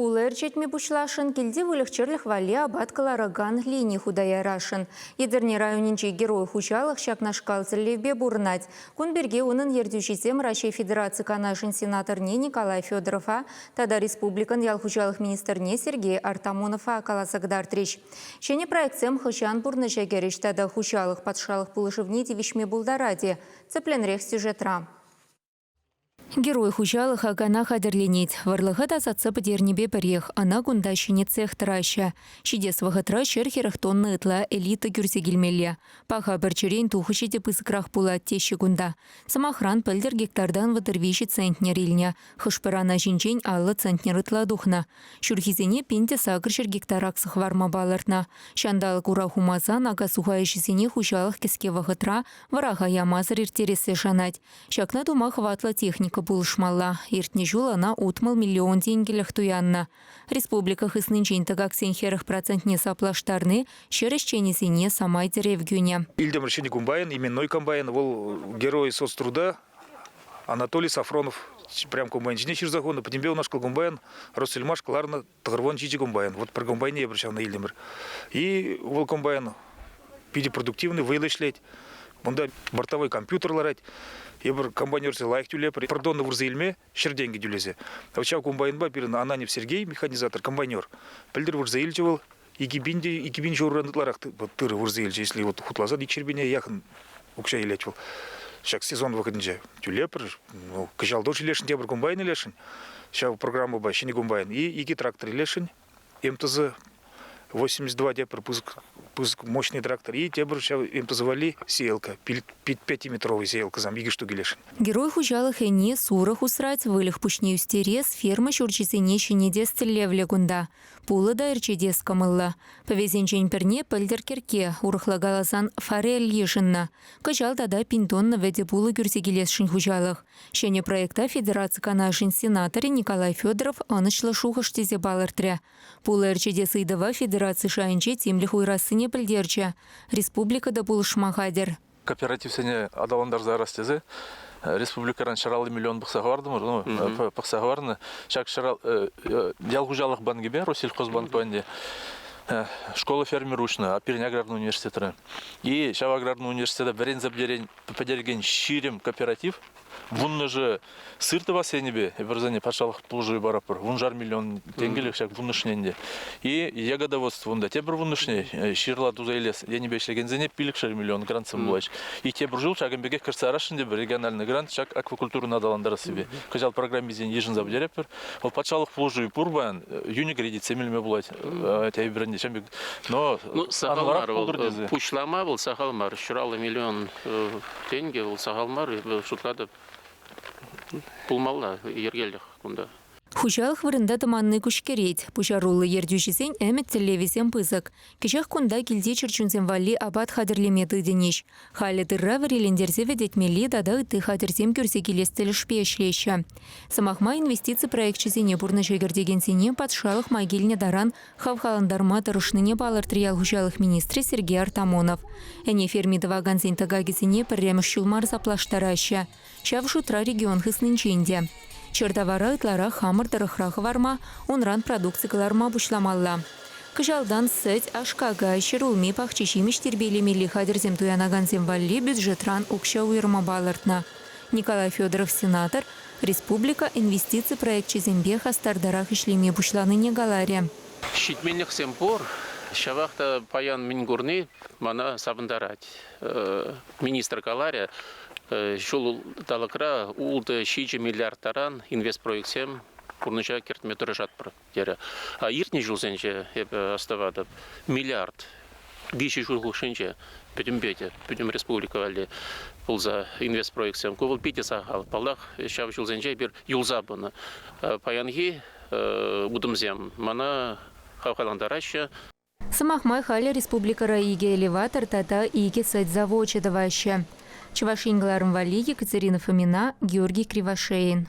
Пулӑ ӗрчетме пуҫласшӑн, килти выльӑх-чӗрлӗх валли апат кӑларакан лини хута ярасшӑн. Етӗрне районӗнчи Герой хуҫалӑх ҫакнашкал тӗллевпе пурӑнать. Кун пирки унӑн ертӳҫисем Раҫҫей Федераци Канашӗн сенаторне Николай Федорова тата республикӑн ял хуҫалӑх министрне Сергей Артамонова каласа кӑтартрӗҫ. Ҫӗнӗ проектсем хӑҫан пурнӑҫа кӗрӗҫ тата хуҫалӑх патшалӑх пулӑшӑвне тивӗҫме пултарать-и? Тӗплӗнрех сюжетра. Герой хуҫалӑх акана хатӗрленет. Вӑрлӑха тасатса пӗтернипе пӗрех ӑна кунта ҫӗнетсех тӑраҫҫӗ. Ҫитес вӑхӑтра 140 тонна ытла элита кӳрсе килмелле. Паха пӗрчӗрен тухӑҫӗ те пысӑкрах пулать теҫҫӗ кунта. Сӑмахран, пӗлтӗр гектартан 33 центнер илнӗ. Хӑш-пӗр ана ҫинчен 50 центнер ытла тухнӑ. Ҫурхисене 1800 гектар акса хӑварма палӑртнӑ. Ҫанталӑк ура хумасан ака-суха ӗҫӗсене хуҫалӑх кӗске вӑхӑтра вӑраха ямасӑр ирттерессе шанать. Ҫакна тума хӑватлӑ техника пулӑшмалла. Иртнӗ ҫул ӑна 60 миллион тенкӗлӗх туяннӑ. Республика хыснинчен тӑкаксен 40 процентне саплаштарни ҫӗр ӗҫченӗсене самай тӗрев кӳнӗ. Илтӗмӗр ҫӗнӗ комбайн, именной комбайн. Вӑл герой соцтруда Анатолий Сафронов прям комбайн ҫине ҫырса хунӑ. Пӗтӗмпе унашкал комбайн Россельмаш кӑларнӑ 97 комбайн. Вот пӗр комбайне эпир ҫавна илтӗмӗр. И вӑл комбайн питӗ продуктивный, вӑйлӑ ӗҫлет. Унта бортовой компьютер ларать. Эпир комбайнерсене лайӑх тӳлепӗр. Пӗр тонна вырса илме ҫӗр тенкӗ тӳлесе. Вот ҫав комбайнпа пирӗн Ананьев Сергей, механизатор, комбайнер, пӗлтӗр вырса илчӗ вӑл. 2000 те 2000 ҫурран ытларах тырӑ вырса илчӗ. Если вот хутласан ик ҫӗрпине яхӑн укҫа илет вӑл. Ҫак сезон вӑхӑтӗнче тӳлепӗр. Ну, кӑҫал тоже илесшӗн, тепӗр комбайн илесшӗн. Ҫав программӑпа ҫӗнӗ комбайн и икӗ трактор илесшӗн. МТЗ 82 тепӗр пысӑк, пысӑк мощный трактор и тепӗр ҫав МТЗ валли сеялка, пятиметровый сеялкӑсем икӗ штук илесшӗн. Герой хуҫалӑх ӗне, сурӑх усрать, выльӑх пуҫне ӳстерес, ферма ҫурчӗсене ҫӗнетес тӗллевлӗ кунта. Пулӑ та ӗрчетес кӑмӑллӑ. Пӗвесенчен пӗрне пӗлтӗр кӗркке, урӑхла каласан, форель йышӑннӑ. Кӑҫал тата пин тонна вӗтӗ пулӑ кӳрсе килесшӗн хуҫалӑх. Ҫӗнӗ проекта Федераци Канашӗн сенаторӗ Николай Федоров ӑнӑҫлӑ шухӑш тесе палӑртрӗ. Пулӑ ӗрчетес ыйтӑва федераци шайӗнче тимлӗх уйӑрассине пӗлтерчӗ. Республика та пулӑшма хатӗр. Кооперативсене аталантарса ярас тесе республикӑран 150 миллион пӑхса хӑвартӑмӑр, ну, пӑхса хӑварнӑ. Ҫак ял хуҫалӑх банкӗпе, Россельхозбанкпа ӗнтӗ школа фермер уҫнӑ пирӗн аграрный университетра. И ҫав аграрный университета вӗренсе пӗтерекен 20 кооператив Вуннӑшӗ сыр тӑвас енӗпе эпир вӗсене патшалӑх пулӑшӑвӗ паратпӑр. Вуншар миллион тенкӗлӗх ҫак вуннӑшне ӗнтӗ. И ягодоводство унта тепӗр вуннӑшне ҫырла туса илес енӗпе ӗҫлекенсене пилӗкшер миллион грантсем пулаҫ. И тепӗр ҫул ҫакӑн пекех кӗртсе ярасшӑн тепӗр региональный грант ҫак аквакультурӑна аталантарассипе. Кӑҫал программисене йышӑнса пӗтеретпӗр. Вӑл патшалӑх пулӑшӑвӗ пур паян, йӳнӗ кредитсем илме пулать. Тепӗр ӗнтӗ ҫавӑн пек. Но ну, сахал мар вӑл. Пуҫлама вӑл сахал мар. Ҫураллӑ миллион Тенкӗ вӑл сахал мар, шутлатӑп, пулмалла йӗркелӗх кунта. Хуҫалӑх вырӑнта тӑманни куҫкӗрет. Пуҫаруллӑ ертӳҫӗсен ӗмӗт-тӗллевӗсем пысӑк. Кӗҫех кунта килти чӗрчунсем валли апат хатӗрлеме тытӑнӗҫ. Халӗ тырра вӗрилентерсе вӗтетмелли тата ытти хатӗрсем кӳрсе килес тӗлӗшпе ӗҫлеҫҫӗ. Сӑмах май, инвестици проекчӗсене пурнӑҫа кӗртекенсене патшалӑх май килнӗ таран хавхалантарма тӑрӑшнине палӑртрӗ ял хуҫалӑх министрӗ Сергей Артамонов. Ӗне ферми тӑвакансен тӑкакӗсене пӗрремӗш ҫул мар саплаштараҫҫӗ. Ҫав шутра регион хыснинчен те. Чӗр тавара ытларах хамӑр тӑрӑхра хӑварма, унран продукци кӑларма пуҫламалла. Кӑҫалтан сӗт, аш-какай, ҫӗрулми, пахча-ҫимӗҫ тирпейлемелли хатӗрсем туянакансем валли бюджетран укҫа уйӑрма палӑртнӑ. Николай Федоров сенатор республика инвестици проекчӗсемпе хастартарах ӗҫлеме пуҫланине каларӗ. Ҫитменлӗхсем пур, ҫавах та паян мӗн курни мана савӑнтарать. Министр каларӗ, ҫулталӑкра ултӑ-ҫичӗ миллиард таран инвестпроектсем пурнӑҫа кӗртме тӑрӑшатпӑр терӗ. А иртнӗ ҫулсенче, эпӗ астӑватӑп, миллиард виҫӗ ҫул хушшинче пӗтӗмпе те, пӗтӗм республика валли пулса инвестпроектсем. Ку вӑл питӗ сахал. Паллах, ҫав ҫулсенче эпир юлса пынӑ. Паянхи утӑмсем мана хавхалантараҫҫӗ. Сӑмах май, халӗ республикӑра икӗ элеватор тата икӗ сӗт завочӗ тӑваҫҫӗ. Чӑваш Ен кӑларӑм валли Екатерина Фомина, Георгий Кривошеин.